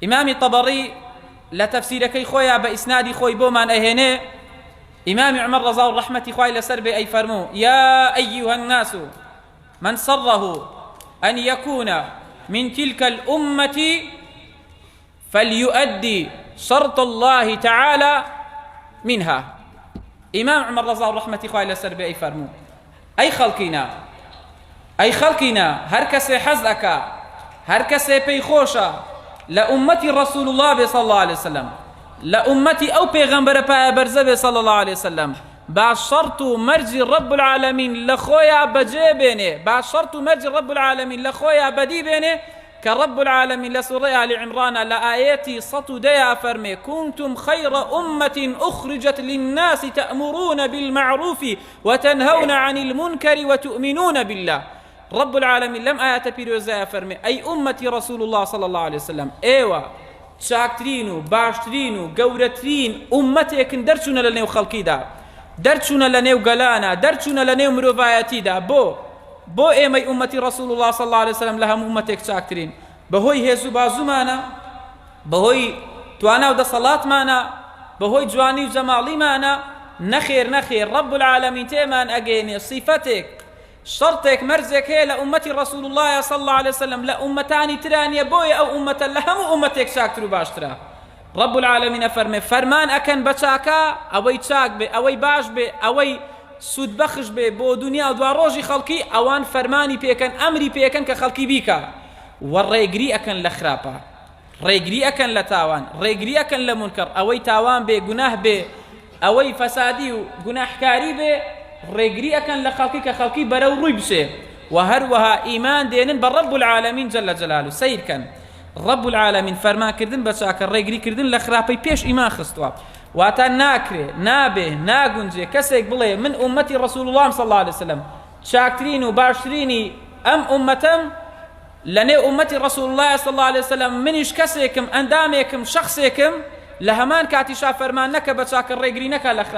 ئیمامی طەبەڕی لە تەفسیرەکەی خۆیا بە ئیسنادی خۆی بۆمان ئەهێنێ ئیمامی عومەر ڕەزا و ڕەحمەتی خوای لەسەر بێ ئەیفەرموو یا أيها الناس من سره أن يكون من تلك الأمة فليؤدي شرط الله تعالى منها. ئیمام عومەر ڕەزا و ڕەحمەتی خوای لەسەر بێ ئەیفەرموو ئەی خەڵکینە ئەی خەڵکینە هەر کەسێ حەز ئەکا هەر کەسێ پێی خۆشە لە ئومەتی ڕەسول الله بێ صلی الله علیه وسلم لە ئومەتی ئەو پێغەمبەرە پایە بەرزە بێ صلی الله علیه وسلم با شەرط و مەرجی رب العالمین لە خۆیا بەجێ بێنێ با شەرط و مەرجی رب العالمین لە خۆیا بەدی بێنێ کە رب العالمین لە سوڕەی ئالی عیمڕانا لە ئایەتی 110 ئەفەرمێ کنتم خیر امة اخرجت للناس تأمرون بالمعروف وتنهون عن المنکر وتؤمنون بالله رب العالمین لەم ئایەتە پیرۆزە ئەفەرمێ ئەی ئومەتی رسول الله صلی الله علیه وسلم ئێوە چاکترین و باشترین و گەورەترین ئومەتێکن دەرچوونە لە نێو خەڵکیدا دەرچوونە لە نێو گەلانە دەرچوونە لە نێو مرۆڤایەتیدا بۆ بۆ ئێمەی ئومەتی ڕەسوڵ اللە صلی اللە علیه وسلم لە هەموو ئومەتێک چاکترین بەهۆی هێز و بازومانە بەهۆی توانا و دەسەڵاتمانە بەهۆی جوانی و جەماڵیمانە نەخێر نەخێر ڕب العالمین تێمان ئەگەێنێ صیفەتێک شەرتێک مەرجێک هەیە لە ئومەتی ڕەسول اللە صلی اللە علیه وسلم لە ئومەتانی ترا نیە بۆیە ئەو ئومەتە لە هەموو ئومەتێک چاکتر و باشترە رب العالمین ئەفەرمێ فەرمان ئەکەن بە چاکە ئەوەی چاک بێ ئەوەی باش بێ ئەوەی سوود بەخش بێ بۆ دنیا و دوا ڕۆژی خەڵکی ئەوان فەرمانی پێکەن ئەمری پێکەن کە خەڵکی بیکا و ڕێگری ئەکەن لە خراپە ڕێگری ئەکەن لە تاوان، ڕێگری ئەکەن لە مونکەڕ، ئەوەی تاوان بێ، گوناه بێ، ئەوەی فەسادی و گوناحکاری بێ، ڕێگری ئەکەن لە خەڵکی کە خەڵکی بەرەو ڕووی بچێ، وە هەروەها ئیمان دێنن بە ڕەب العالمین جل جلاله، سەیر کەن ڕەب العالمین فەرمان کردن بە چاکە، ڕێگری کردن لە خراپەی پێش ئیمان خستووە، واتە ناکرێ، نابێ، ناگونجێ کەسێک بڵێ من ئوممەتی ڕەسول اللەم صلی اللە علیە وسلم، چاکترین و باشترینی ئەم ئوممەتەم، لە نێو ئوممەتی ڕەسول اللە صلی اللە علیە وسلم منیش کەسێکم ئەندامێکم شەخسێکم لە هەمان کاتیشا فەرمان نەکە بە چاکە ڕێگری نەکا لە خراپە.